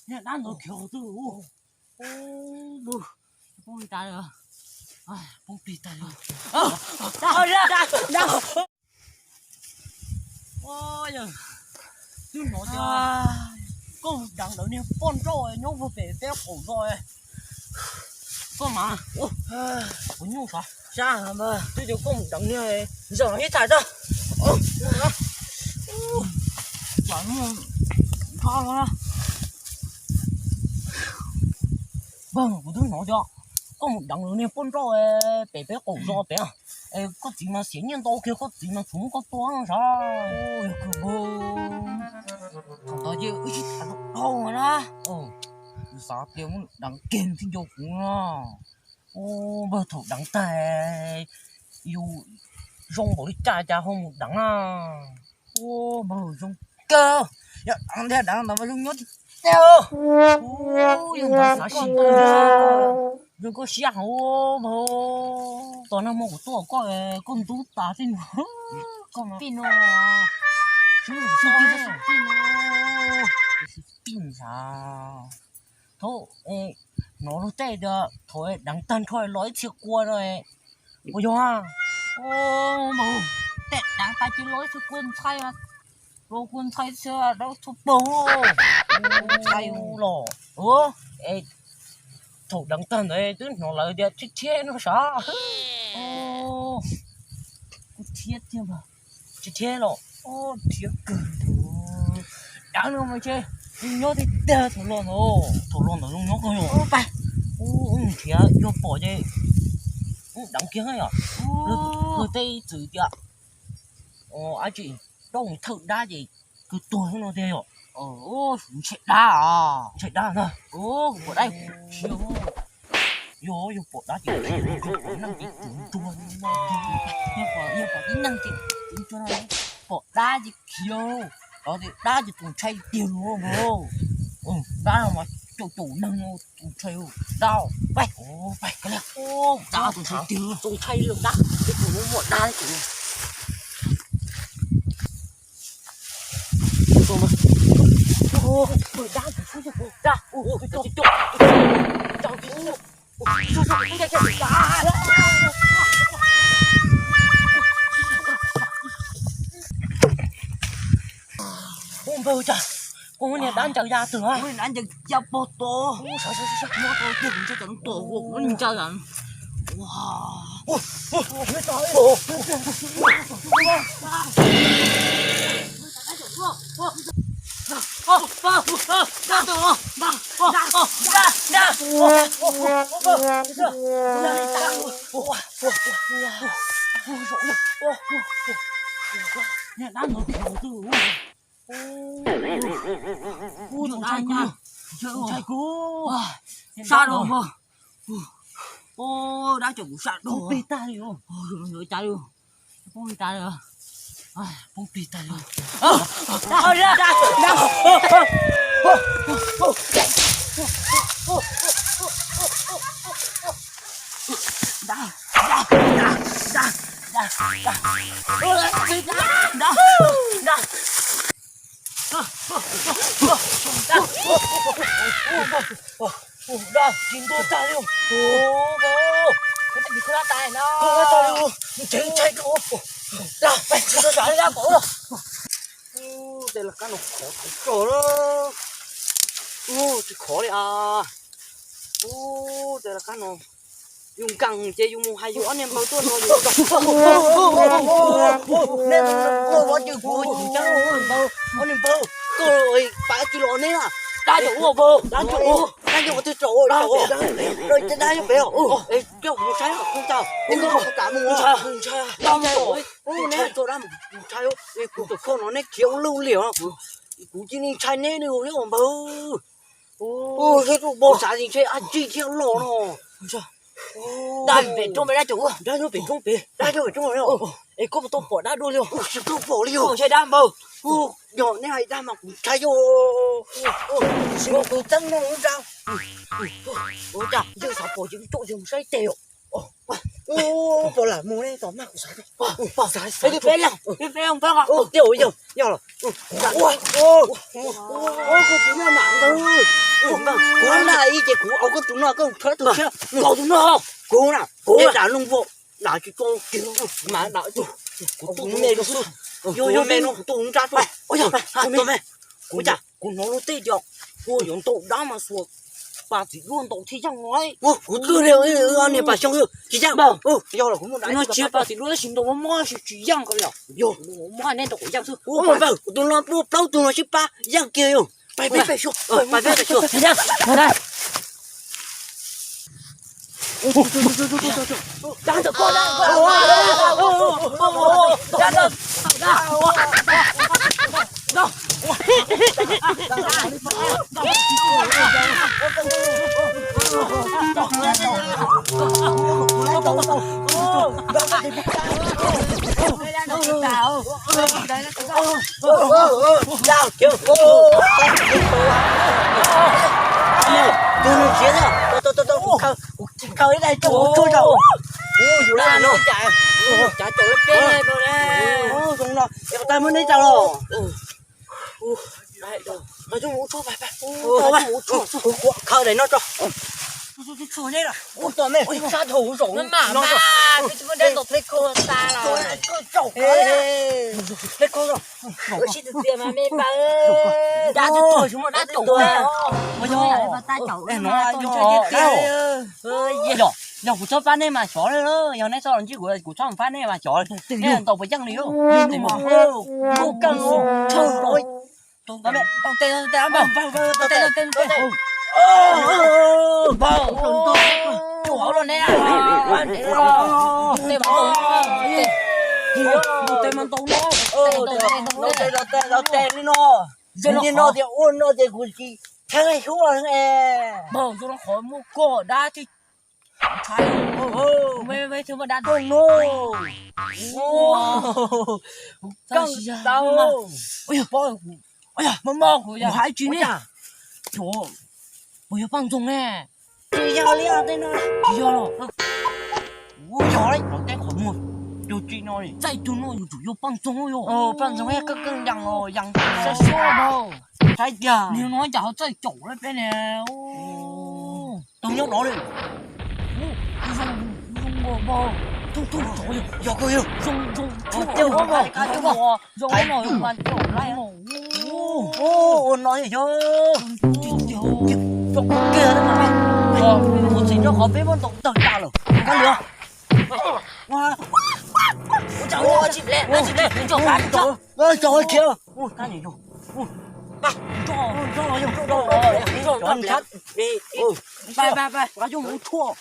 Niag dab ntawd khiav twb, poob li tas, poob plig tas li. Twb hnov tias koj mus deev lawv niag poj nrauj nyob puag pem peb qaum zos. Koj mas, kuv nyuj xav sab mas twb tias koj mus deev niag zos ib tham tso. Nrho no na. Npawg, kuv twb hnov tias koj mus deev lawv niag poj nrauj pem peb qaum zos pem. Koj txiv mas xiam nyiaj ntau kiag, koj txiv mas tsuas muab koj tua no sav. Yog kawg npawg, thaum tod ces wb sib tham dhau na. Xav tias muab deev kiag thiaj nco kuv no. Npawg, thaum deev tag yus zoo npaum li cas cas ho mus deev na. Npawg, zoo kawg, yog deev tiag deev ntawd mas zoo nyob tiag tiag. Yog ntawd xav sim zoo koj siab heev npawg. Tos nag hmo kuv tuaj koj, koj ntub tas tib nus. Koj pij no, pij no, pij ntag. Thaum hnov luag tej tias thaum deev tag nrho los ib txhia kua no, puas yog? Npawg, tej deev tag ces los ib txhia kua ntxhai, los kua ntxhai txhia dawb txhua paug. Ntxhai los, thaum deev tag ntawd twb hnov lawv tias rhiab rhiab no sav. Kuj rhiab tiag, rhiab rhiab los, rhiab kawg. Deev no mas ntshe nyob tiag tiag thaum los ntawd, thaum los ntawd zoo nyob kawg yog. Nrhiav yog pom ces deev kiag yom. Luag tej txwm tias dab tsi, dab mus thawj dab ces kawg tuag no tiag yom. Ntshe dab, ntshe dab ntag. Pom dab, yog yog pom dab ces neeg ces tsuas ntuag, yog pom tib neeg ces tsuas ntuag, pom dab ces khiav, pom tias dab ces tus ntshai tiag los npawg. Dab mas caum caum neeg tus ntshai, dab, pais, pais, dab tus ntshai tiag, tus ntshai li dab, ces tus muaj dab ces Ub npawg, cas kuv niag dab ncaws ya twg a? Dab ncaws ya pog tod. Nyob tau tiag, ntshe cov ntaus ua kuv ncaws. Niag dab no khiav twg? Ub, tus ntshai kuv, tus ntshai kuv. Sab rau npawg. Dab caum kuv sab rau. Poob plig tag li, poob plig tag li, poob plig tag li. Dab, tsis ntuag tag li. Koj tsis kho dab tas na. Kho dab tas li, ntseeg ntshai rau. Dab, peb tsis tau sawv li dab pom. Tej laj kab no khov tag tso. Tsis khov li as. Ub, tej laj kab no yus nkees ces yus mus hais yus ob niag npawg tuaj no yus. Nej tuaj los ces kuv tsis ntseeg npawg, ob niag npawg, koj pab tsis los neb na. Dab caum ua npawg, dab caum ua, dab caum ua twg tsaum, dab caum ua, dab nyob pem os. Coj kuv mus saib os, kuv ntshai, kuv ntshai, kuv ntshai, dab ntshai, ntshai txog dab mus ntshai, kuv txawm kho no neb khiav ua luaj li os. Kuv cia li ntshai neb li os npawg. Ub, seb tus npawg xav li ntshe dab tsi thiaj los no. Dab pem roob pem, dab caum ua, dab nyob pem roob pem, dab nyob pem roob pem. Es koj puas tau pom dab dua li os? Tsis tau pom li os. Ntshai dab npawg. Yog neb hais dab mas kuv ntshai os. Tus txeeb no ua cas, ua cas yawg xav pom ces wb coj yawg mus saib teg os. Pom lam mus ne, tom maj kuv xav. Peb peb peb peb peb. Yog yog los. Ua ua ua, kuv tus no mam ntawd. Kuv na ib ces kuv ua koj tus no koj khawb tus thiab. Koj tus no. Kuv na kuv dam loo vau. Dam tsis tau, mas dam kuv tus me no xwb. Yog yog me no kuv tus nrab tuaj. Ua yog, kuv hnov lub teb tias ua yuav ntaus dab mas xuas pas txiv duaj ntaus thiaj yeej no. Kuv twb li niag pas xyoo tsis yeej. Yog los kuv muaj dab no tsis pas txiv duaj tab sis ntaus mob mob tsis yeej ko li. Yog mob nej ntaus kuv yeej xwb. Kuv tus no muaj plaub tug no sib pab yeej kiag yog. Pais peb pais xyuas, pais peb pais xyuas. Tus nws siav, tau tau tau, kuv khaws ib daim rau kuv tsuag rau. Yus lawm no. Zoo no, es kuv tau muab neb tsa los. Kuv khaws daim no tso. Ua tom me sab dhau zaum no. Dab tsis tuag tsis muaj dab caum. Yog kuv txhob pab nej mas xyov li, yog neb txhob los ntsib kuv, kuv txhob mus pab nej mas xyov li. Nej ntaus puas yeej li, kuv kawg. Los tes li no, yog no tias ua no ces kuv tsis theej xyuas li. Npawg, zoo no qhov muaj koj dab thiab. Ntshai, me me thiaj muaj dab no. Kuv kawg tau. Mog mog, kuv hais tsis ne. Puas yog poj ntxoog ne? Tsis yog li tej no. Tsis yog los. Kuv yog li los teb qhov muag. Yog tsis no li txaij tug no yuav tsum yog poj ntxoog yog. Poj ntxoog kawg kawg yees los yees. Saib tiag. Nim no cas ho txawj caum li peb ne. Tus nyob no li. Yog kawg yog. Zoo zoo no yog mas caum lawm. Ua no yog. Zoo kiag mas. Kuv txiv nyob qhov peb muab ntaus tawg tas lawm. Kab li. Ua tsis ple, ua tsis ple. Tso khiav. Pais pais pais, yuav mus tshuaj.